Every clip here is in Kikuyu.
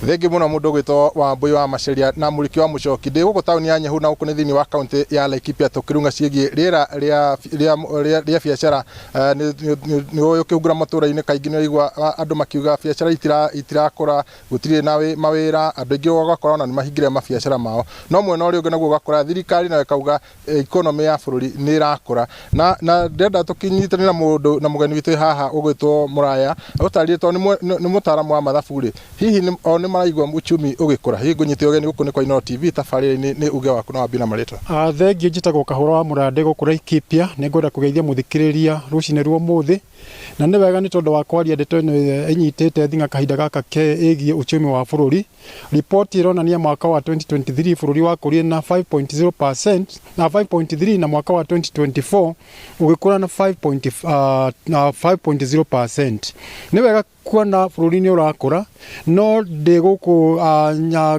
Thengiũ mũno mũndũ ũgwĩtwo Wambũi wa Maceria na Mũriki wa Mũcoki. Ndĩ gũkũ taũni ya Nyahu na gũkũ nĩ thĩinĩ wa kaũntĩ ya Laikipia tũkĩrunga ciĩgiĩ rĩera rĩa rĩa rĩa rĩa biacara. Nĩ ũĩ ũkĩhungura matũra-inĩ kaingĩ nĩ ũraigua andũ makiuga biacara itirakũra, gũtirĩ na mawĩra, andũ aingĩ ũgakora ona nĩ mahingire mabiacara mao. No mwena ũrĩa ũngĩ naguo ũgakora thirikari nayo ĩkauga economy ya bũrũri nĩ ĩrakũra. Na ndĩrenda tũkĩnyitane na mũndũ na mũgeni witũ haha ũgwĩtwo Mũraya, agũtarĩrie tondũ nĩ mũtaaramu wa mathabu rĩ, hihi o nĩ maraigua uchumi ũgĩkũra? Hihi ngũnyite ũgeni gũkũ nĩ kwa Inooro TV tabarĩra-inĩ nĩ uge waku na wambie na marĩtwa. Thengiũ, njĩtagwo Kahũra wa Mũraya, ndĩ gũkũ Laikipia. Nĩ ngwenda kũgeithia mũthikĩrĩria rũcinĩ rwa ũmũthĩ. Na nĩ wega nĩ tondũ wa kwaria ndeto ĩno ĩnyitĩte thing'a kahinda gaka ke ĩgiĩ uchumi wa bũrũri. Riboti ĩronania mwaka wa 2023 bũrũri wakũrire na 5.0% na 5.3 na mwaka wa 2024 ũgĩkũra na 5.0%. Nĩ wega kuona bũrũri nĩ ũrakũra, no ndĩ gũkũ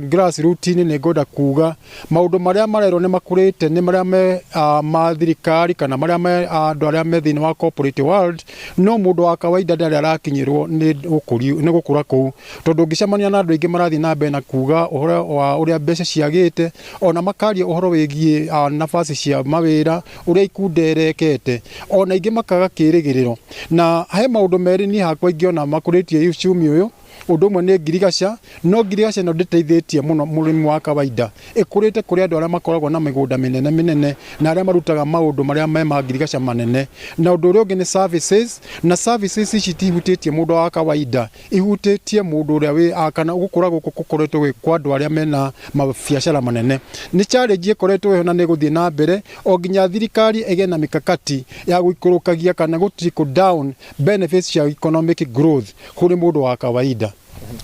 grassroots-inĩ nĩ ngwenda kuga maũndũ marĩa marerwo nĩ makũrĩte nĩ marĩa me ma thirikari kana marĩa me andũ arĩa me thĩinĩ wa corporate world, no mũndũ wa kawaida ndarĩ arakinyĩrwo nĩ ũkũri nĩ gũkũra kũu, tondũ ũngĩcemania na andũ aingĩ marathiĩ na mbere na kuga ũhoro wa ũrĩa mbeca ciagĩte, ona makaria ũhoro wĩgiĩ nafasi cia mawĩra, ũrĩa ikunda ĩrekete, ona ingĩ makaga kĩrĩgĩrĩro. Na he maũndũ merĩ niĩ hakwa ingĩona makũrĩtie uchumi ũyũ. Ũndũ ũmwe nĩ ngirigaca, no ngirigaca ĩno ndĩteithĩtie mũno mũrĩmi wa kawaida. Ĩkũrĩte kũrĩ andũ arĩa makoragwo na mĩgũnda mĩnene mĩnene na arĩa marutaga maũndũ marĩa me ma ngirigaca manene. Na ũndũ ũrĩa ũngĩ nĩ services, na services ici itihutĩtie mũndũ wa kawaida, ihutĩtie mũndũ ũrĩa wĩ kana gũkũra gũkũ gũkoretwo gwĩ kwa andũ arĩa mena mabiacara manene. Nĩ challenge ĩkoretwo ĩho na nĩ ĩgũthiĩ na mbere o nginya thirikari ĩgĩe na mikakati ya gũikũrũkagia kana gũ trickle down benefits cia economic growth kũrĩ mũndũ wa kawaida.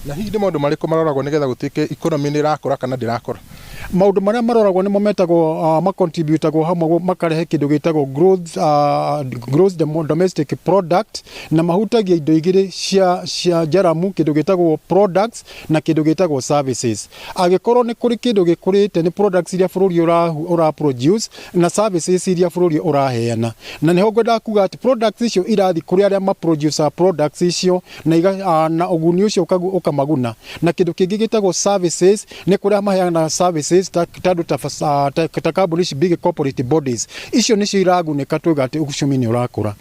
Na hihi nĩ maũndũ marĩkũ maroragwo nĩgetha gũtuĩke economy nĩ ĩrakũra kana ndĩrakũra? Maũndũ marĩa maroragwo nĩmo metagwo macontributagwo hamwe makarehe kĩndũ gĩtagwo gross domestic product, na mahutagia indo igĩrĩ cia njaramu, kĩndũ gĩtagwo products na kĩndũ gĩtagwo services. Angĩkorwo nĩ kũrĩ kĩndũ gĩkũrĩte, nĩ products iria bũrũri ũra produce na services iria bũrũri ũraheana. Na nĩho ngwendaga kuga atĩ products icio irathiĩ kũrĩ arĩa maproduce products icio na ũguni ũcio ũkamaguna. Na kĩndũ kĩngĩ gĩtagwo services nĩ kũrĩa maheanaga services ta andũ ta kambuni ici big corporate bodies, icio nĩcio iragunĩka tuga atĩ uchumi nĩ ũrakũra.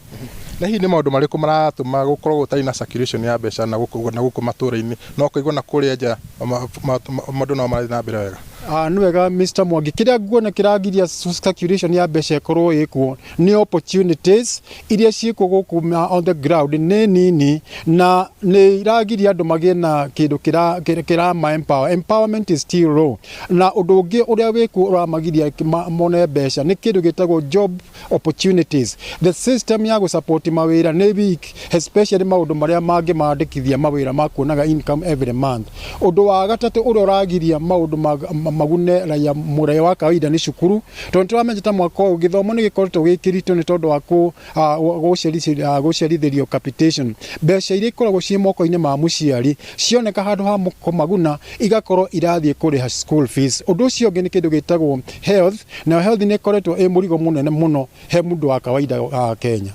Na hihi nĩ maũndũ marĩkũ maratũma gũkorwo gũtarĩ na circulation ya mbeca na gũkũ matũra-inĩ, no kũigua na kũrĩa nja maũndũ no marathiĩ na mbere wega? Nĩ wega, Mr Mwangi. Kĩrĩa nguona kĩragiria circulation ya mbeca ĩkorwo ĩkuo nĩ opportunities iria ciĩkuo gũkũ on the ground nĩ nini, na nĩ iragiria andũ magĩe na kĩndũ kĩrama empower. Empowerment is still low. Na ũndũ ũngĩ ũrĩa wĩkuo ũramagiria mone mbeca nĩ kĩndũ gĩtagwo job opportunities. The system ya gũsupport mawĩra nĩ weak, especially maũndũ marĩa mangĩmandĩkithia mawĩra ma kuonaga income every month. Ũndũ wa gatatũ ũrĩa ũragiria maũndũ magune raia, mũraia wa kawaida, nĩ cukuru, tondũ nĩtũramenya ta mwaka ũyũ gĩthomo nĩ gĩkoretwo gĩ kĩritũ nĩ tondũ wa gũcerithĩrio capitation. Mbeca iria ikoragwo ciĩ moko-inĩ ma mũciari cioneka handũ ha kũmaguna igakorwo irathiĩ kũrĩha school fees. Ũndũ ũcio ũngĩ nĩ kĩndũ gĩtagwo health, nayo health nĩ ĩkoretwo ĩ mũrigo mũnene mũno he mũndũ wa kawaida wa Kenya.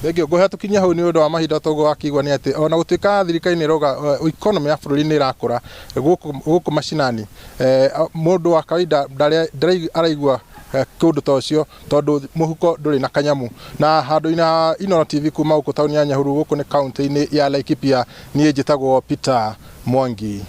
Thengiũ. Ngũhe tũkinyie hau nĩ ũndũ wa mahinda. Toguo wakĩigua nĩ atĩ ona gũtuĩka thirikari nĩ ĩrauga economy ya bũrũri nĩ ĩrakũra, gũkũ macinani mũndũ wa kawaida ndarĩ araigua kũndũ ta ũcio, tondũ mũhuko ndũrĩ na kanyamu. Na handũ-inĩ ha Inooro TV kuma gũkũ taũni ya Nyahururu, gũkũ nĩ kaũntĩ-inĩ ya Laikipia, niĩ njĩtagwo Peter Mwangi.